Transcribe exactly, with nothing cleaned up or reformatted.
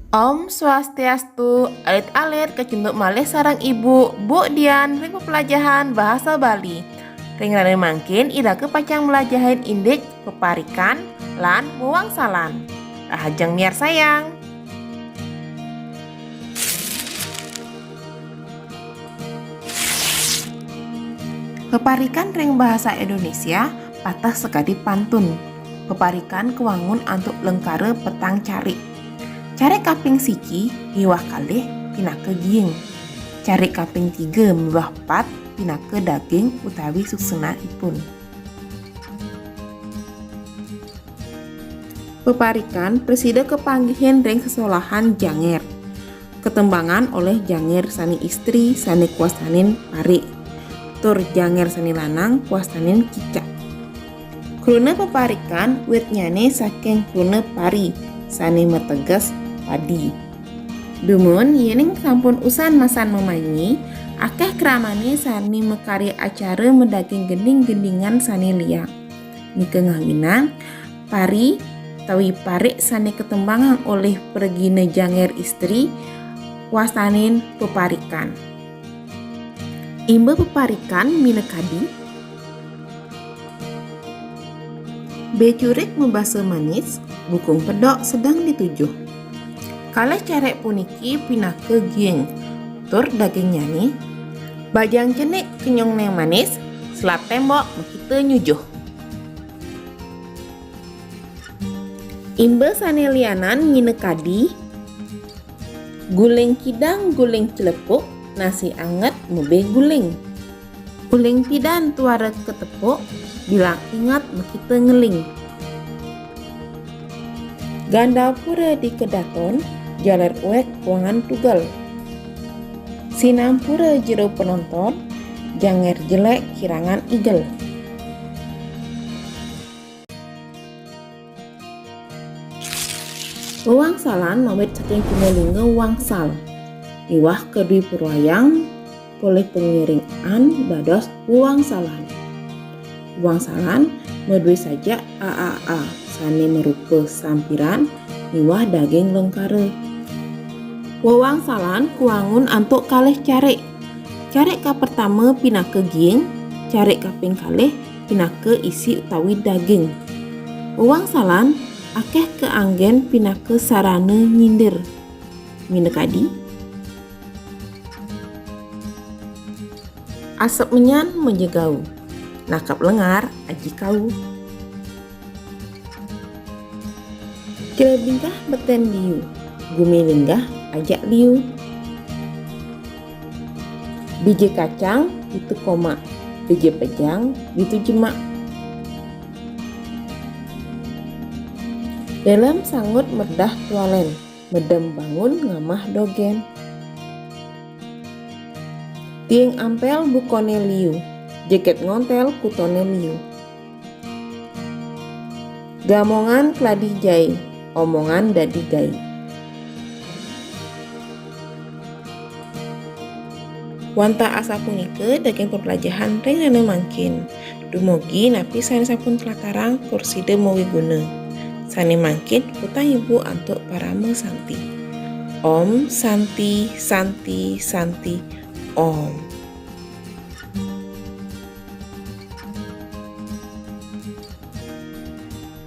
Om Swastiastu, alit-alit kacunduk malih sareng Ibu, Bu Dian, ring pepelajahan bahasa Bali. Ring rahina mangkin, ida ka pacang mlajahin indik peparikan lan wewangsalan. Rahajeng miarsayang. Peparikan ring bahasa Indonesia pateh sakadi pantun. Peparikan kawangun antuk lengkara petang carik. Carik kaping siki miwah kalih pinaka giing. Carik kaping tiga miwah pat pinaka daging utawi susunanipun. Peparikan prasida kapanggihin ring sesolahan janger. Katembangan olih janger sane istri sane kwastanin parik, tur janger sane lanang kwastanin kicak. Kruna peparikan witnyane saking kruna pari sane mateges padi. Dumun, yening sampun usan masan mamanyi, akeh kramane sane makarya acara madaging gending-gendingan sane liang. Nika ngawinang pari utawi parik sane katembangang olih pragina janger istri, wastanin peparikan. Imba peparikan minakadi, becurik mabasa manis, bukung pedok sedang ditujuh. Kalih carik puniki pinaka giing, tur dagingnyane, bajang cenik kenyungne manis, selat tembok makita nyujuh. Imba sane lianan minakadi, guling kidang guling celepuk, nasi anget mebe guling. Uling pidan tuara katepuk, bilang ingat makita ngeling. Gandapura di kedaton, jaler uek kuangan tugel. Sinampura jero penonton, janger jelek kirangan igel. Wewangsalan mawit saking Cundalinga wangsal. Miwah kadwi purwayang polih pangiring an dados wewangsalan. Wewangsalan madwi sajak a a a sane marupa sampiran miwah daging lengkara. Wewangsalan kuangun antuk kalih carik. Carik kapertama pinaka giing, carik kaping kalih pinaka isi utawi daging. Wewangsalan akeh kaanggen pinaka sarana nyindir. Minakadi, asep menyan majegau, nakap lengar aji kau. Kira bingkah beten liu, gumi linggah ajak liu. Biji kacang ditu komak, biji pejang ditu jemak. Dalem sangut merdah tualen, medem bangun ngamah dogen. Tiing ampel bukone liu, jeket ngontel kutone liu. Gamongan keladi jai, omongan dadi gai. Wantah asapunika daging pepelajahan ring rahina mangkin. Dumugi napi sane sampun tlatarang prasida mawiguna. Sane mangkin puputang ibu antuk parama santi. Om Santi, Santi, Santi, Om.